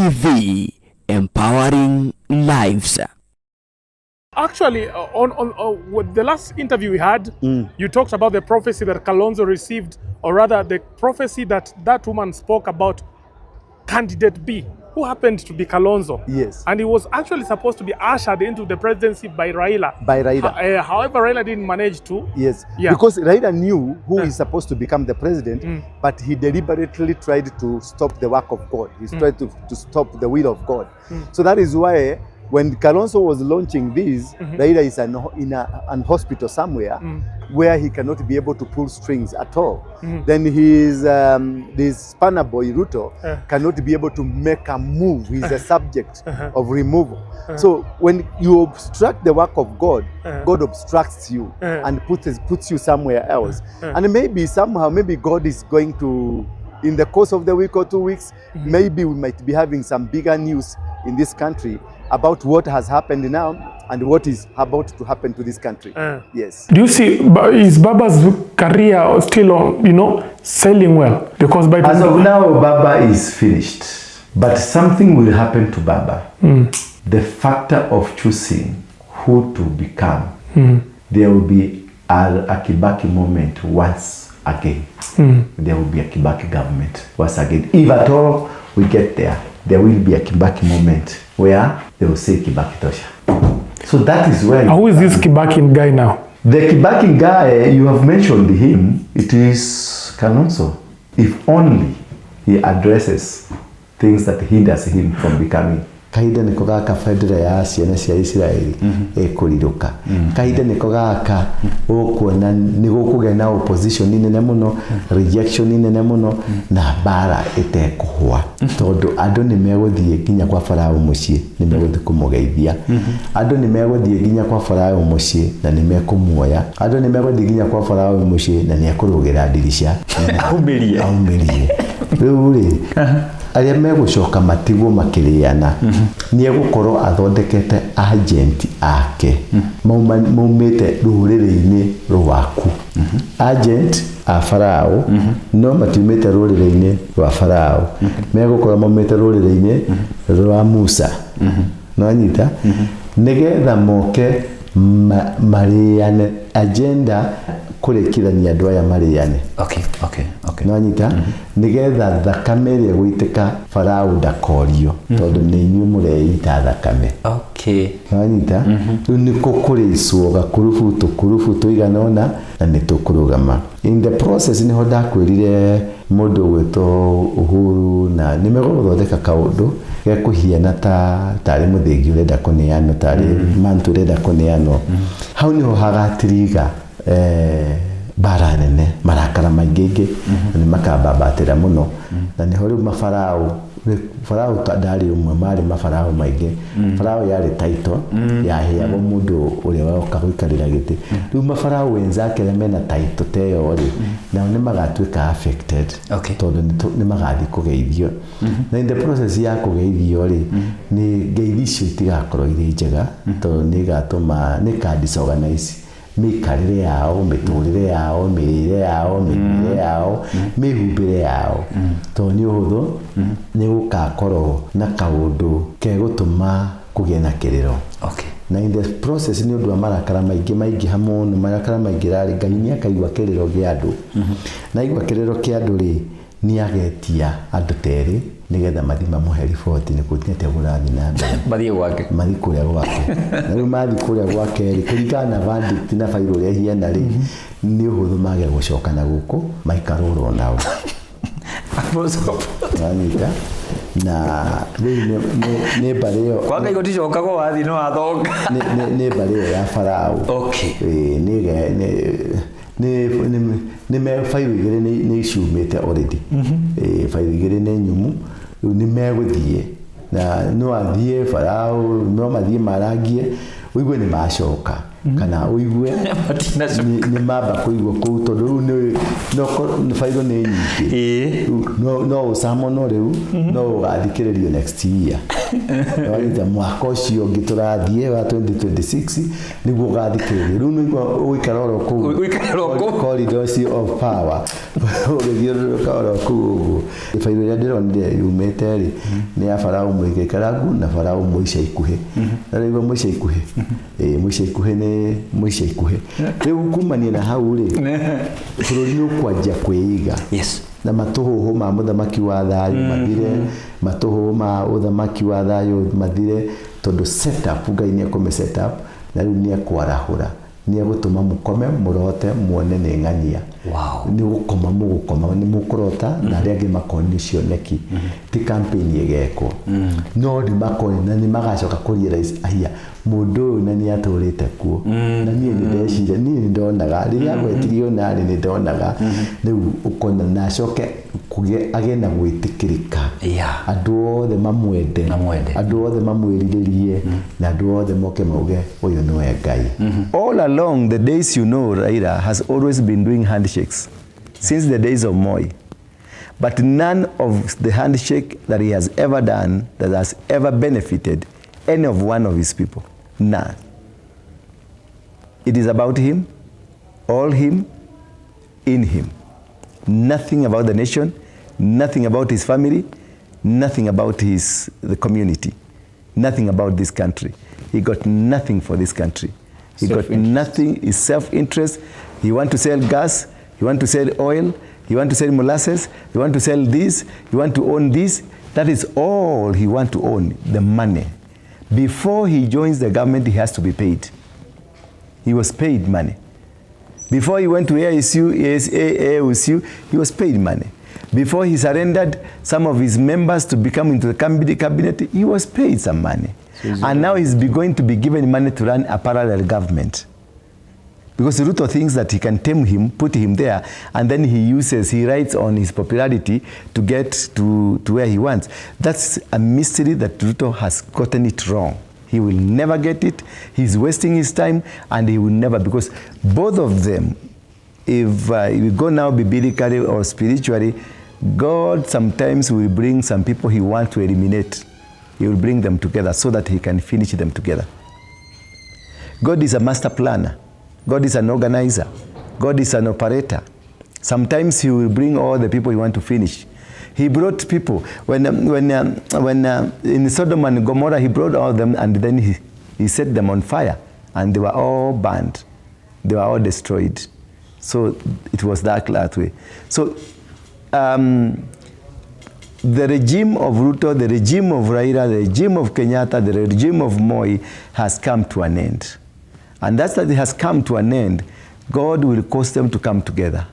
TV, empowering lives. Actually, on with the last interview we had, you talked about the prophecy that Kalonzo received, or rather the prophecy that that woman spoke about candidate B, who happened to be Kalonzo. Yes. And he was actually supposed to be ushered into the presidency by Raila. By Raila. However, Raila didn't manage to. Yes, Yeah. because Raila knew who is supposed to become the president, but he deliberately tried to stop the work of God. He tried to stop the will of God. So that is why when Kalonzo was launching this, Raila is in an hospital somewhere where he cannot be able to pull strings at all. Then his this spanner boy Ruto cannot be able to make a move. He's a subject of removal. So when you obstruct the work of God, God obstructs you and puts you somewhere else. And maybe somehow, maybe God is going to, in the course of the week or 2 weeks, maybe we might be having some bigger news in this country about what has happened now and what is about to happen to this country. Yes. Do you see, is Baba's career still on, you know, selling well? Because by As of now, Baba is finished. But something will happen to Baba. The factor of choosing who to become, there will be a Kibaki moment once again. There will be a Kibaki government once again. If at all we get there, there will be a Kibaki moment where they will say Kibaki Tosha. So that is where... Who is this Kibaki guy now? The Kibaki guy, you have mentioned him, it is Kalonzo. If only he addresses things that hinders him from becoming. Kahinda niko gaka bendera ya ciana cia Isiraeli ĩkũrirũka. Kahinda niko gaka ũkuona nĩ gũkũgĩa na opposition nene mũno, rejection nene mũno, na mbara ĩtekũhũa, tondũ andũ nĩ megũthiĩ nginya kwa Farao mũciĩ, nĩ megũthiĩ kũmũgeithia. Andũ nĩ megũthiĩ nginya kwa Farao mũciĩ na nĩ mekũmuoya. Andũ nĩ megũthiĩ nginya kwa Farao mũciĩ na nĩ ekũrũgĩra ndirica Aumĩrie. Aumĩrie. Rĩu rĩ, arĩa megũcoka matigwo makĩrĩana, nĩ egũkorwo athondekete agent ake maumĩte rũrĩrĩ-inĩ rwaku. Agent a Farao no matiumĩte rũrĩrĩ-inĩ rwa Farao, megũkorwo maumĩte rũrĩrĩ-inĩ rwa Musa. Nĩwanyita? Nĩgetha moke marĩane agenda kũrĩkithania andũ aya marĩane. Nĩwanyita? Nĩgetha thakame ĩrĩa ĩgũitĩka Farao ndakorio, tondũ nĩ inyuĩ mũreita thakame. Nĩwanyita? Rĩu nĩkũ kũrĩcwo gakurubu tũkurubu tũigana ũna na nĩ tũkũrũgama. In the process nĩho ndakwĩrire mũndũ ũgwĩtwo Uhuru na nĩ megũthondeka kaũndũ gekũhiana ta tarĩ mũthĩgi ũrenda kũneanwo, tarĩ mantu ũrenda kũneanwo. Hau nĩho hagatiriga mbara nene, marakara maingĩ, na nĩ makambambatĩra mũno. Na nĩho rĩu mafarao, Farao ndarĩ ũmwe, marĩ mafarao maingĩ. Farao yarĩ title yaheagwo mũndũ ũrĩa woka gũikarĩra gĩtĩ. Rĩu mafarao wenzake arĩa mena title ta ĩyo rĩ, nao nĩ magatuĩka affected, tondũ nĩ magathiĩ kũgeithio. Na in the process ya kũgeithio rĩ, nĩ ngeithi icio itigakorwo irĩ njega, tondũ nĩ igatũma, nĩ ika disorganize mĩikarĩre yao, mĩtũrĩre yao, mĩrĩre yao, mĩthiĩre yao, mĩhumbĩre yao. Tondũ nĩ ũhũthũ, nĩ gũgakorwo na kaũndũ kegũtũma kũgĩe na kĩrĩro. Na in the process nĩ ũndũ wa marakara maingĩ maingĩha mũno, marakara maingĩ rarĩ, Ngai nĩ akaigua kĩrĩro kĩa andũ. Na aigua kĩrĩro kĩa andũ rĩ, nĩ agetia andũ terĩ nĩgetha mathiĩ mamũhe riboti nĩ kũu nĩ atĩa kũrathiĩ na mbere. Mathiĩ gwake. Mathiĩ kũrĩa gwake. Na rĩu mathiĩ kũrĩa gwake rĩ, kũringana na verdict na bairũ ũrĩa ĩhiana rĩ, nĩ ũhũthũ mage gũcoka na gũkũ maikarũrwo nao. Wanyita? Na rĩu nĩ mbarĩ ĩyo. Kwa Ngai gũticokagwo wathiĩ nĩ wathonga. Nĩ mbarĩ ĩyo ya Farao. Ĩĩ, nĩ me bairũ igĩrĩ nĩ ciumĩte already. Ĩĩ, bairũ igĩrĩ nĩ nyumu. Rĩu nĩ megũthiĩ. Na no athiĩ Farao, no mathiĩ marangie, ũigue nĩ macoka. Kana ũigue Matinacoka. Nĩ mamba kũigua kũu tondũ rĩu nĩ no bairũ nĩ nyingĩ. Ĩĩ. No ũcamono rĩu no ũgathikĩrĩrio next year. Wanyita mwaka ũcio ũngĩ tũrathiĩ wa 2026 nĩguo ũgathikĩrĩrio. Rĩu nĩguo ũgũikara oro kũu. Ũikare oro kũu. Corridors of power. Ũgĩthiũrũrũka oro kũu ũguo. Bairũ ĩrĩa ndĩronire yumĩte rĩ nĩ ya Farao mũikarangu na Farao mũica ikuhĩ. Na rĩu mũica ikuhĩ. Ĩĩ mũica ikuhĩ nĩ mũica ikuhĩ. Rĩu kumania na hau rĩ bũrũri nĩ ũkwanjia kwĩiga. Yes. Na matũhũhũ ma mũthamaki wa thayũ mathire, matũhũhũ ma ũthamaki wa thayũ mathire, tondũ set up Ngai nĩ ekũmĩ set up na rĩu nĩ ekwarahũra, nĩ egũtũma mũkome mũrote muone nĩ ng'ania. Wow. Nĩ gũkoma mũgũkoma nĩ mũkũrota na arĩa angĩ makonio cioneki. Ti campaign ĩgekwo no nĩ makonio na nĩ magacoka kũ realize aya mũndũ ũyũ na nĩ atũrĩte kuo na niĩ nĩ ndeciria, niĩ nĩ ndonaga rĩrĩa agwetirio narĩ nĩ ndonaga. Rĩu ũkona na acoke kũgĩa agĩe na gwĩtĩkĩrĩka. Andũ othe mamwende. Mamwende. Andũ othe mamwĩrirĩrie na andũ othe moke mauge ũyũ nĩwe Ngai. All along the days, you know, Raila has always been doing handshakes since the days of Moi. But none of the handshake that he has ever done that has ever benefited any of one of his people. None. It is about him, all him, in him. Nothing about the nation, nothing about his family, nothing about the community, nothing about this country. He got nothing for this country. He got nothing, his self-interest. He want to sell gas, he want to sell oil, he want to sell molasses, he want to sell this, he want to own this. That is all he want to own, the money. Before he joins the government, he has to be paid. He was paid money. Before he went to AISU, AAUSU, he was paid money. Before he surrendered some of his members to become into the cabinet, he was paid some money. And now he's going to be given money to run a parallel government. Because Ruto thinks that he can tame him, put him there, and then he rides on his popularity to get to where he wants. That's a mystery that Ruto has gotten it wrong. He will never get it. He's wasting his time, and he will never, because both of them, if we go now biblically or spiritually, God sometimes will bring some people he wants to eliminate. He will bring them together so that he can finish them together. God is a master planner. God is an organizer. God is an operator. Sometimes he will bring all the people he wants to finish. He brought people. When in Sodom and Gomorrah, he brought all of them, and then he set them on fire, and they were all burned. They were all destroyed. So it was that way. So the regime of Ruto, the regime of Raila, the regime of Kenyatta, the regime of Moi has come to an end. And that's that it has come to an end. God will cause them to come together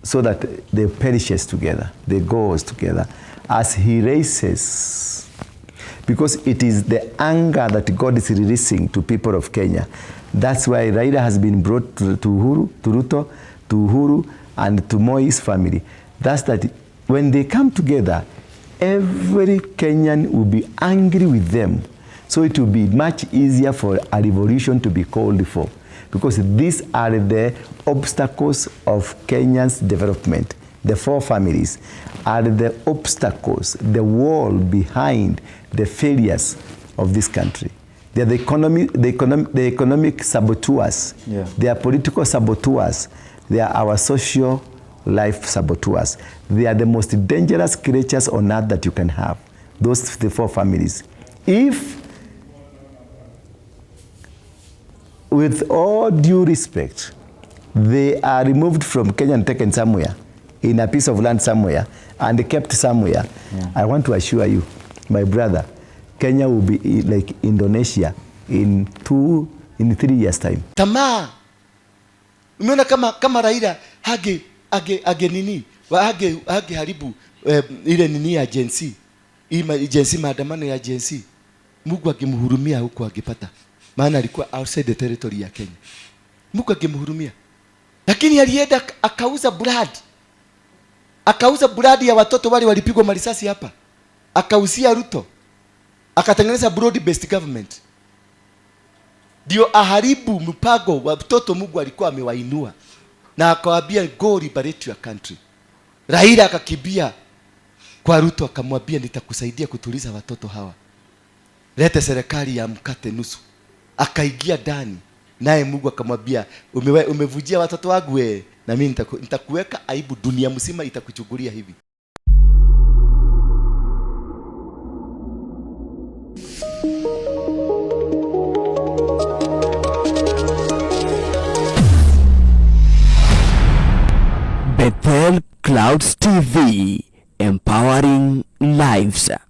so that they perishes together, they goes together as he raises. Because it is the anger that God is releasing to people of Kenya. That's why Raila has been brought to Uhuru, to Ruto, to Uhuru, and to Moi's family. That's that when they come together, every Kenyan will be angry with them. So it will be much easier for a revolution to be called for. Because these are the obstacles of Kenya's development. The four families are the obstacles, the wall behind the failures of this country. They are the economic saboteurs. Yeah. They are political saboteurs. They are our social life saboteurs. They are the most dangerous creatures on earth that you can have. Those the four families. If, with all due respect, they are removed from Kenya and taken somewhere, in a piece of land somewhere, and kept somewhere, yeah. I want to assure you, my brother, Kenya will be like Indonesia in 3 years' time. Tamaa. Umeona kama Raila hage nini? Hage haribu ile nini ya Gen Z. Gen Z, maandamano ya Gen Z. Mungu angemhurumia huko angepata. Maana alikuwa outside the territory ya Kenya. Mungu angemhurumia. Lakini alienda akauza blood. Akauza blood ya watoto wale walipigwa marisasi hapa. Akauzia Ruto. Akatengeneza broad based government. Ndio aharibu mpango wa mtoto Mungu alikuwa amewainua na akawaambia go liberate your country. Raila akakimbia kwa Ruto akamwambia nitakusaidia kutuliza watoto hawa, lete serikali ya mkate nusu. Akaingia ndani naye Mungu akamwambia umevujia watoto wangu we, na mimi nitakuweka aibu, dunia mzima itakuchukulia hivi. Bethel Clouds TV, empowering lives.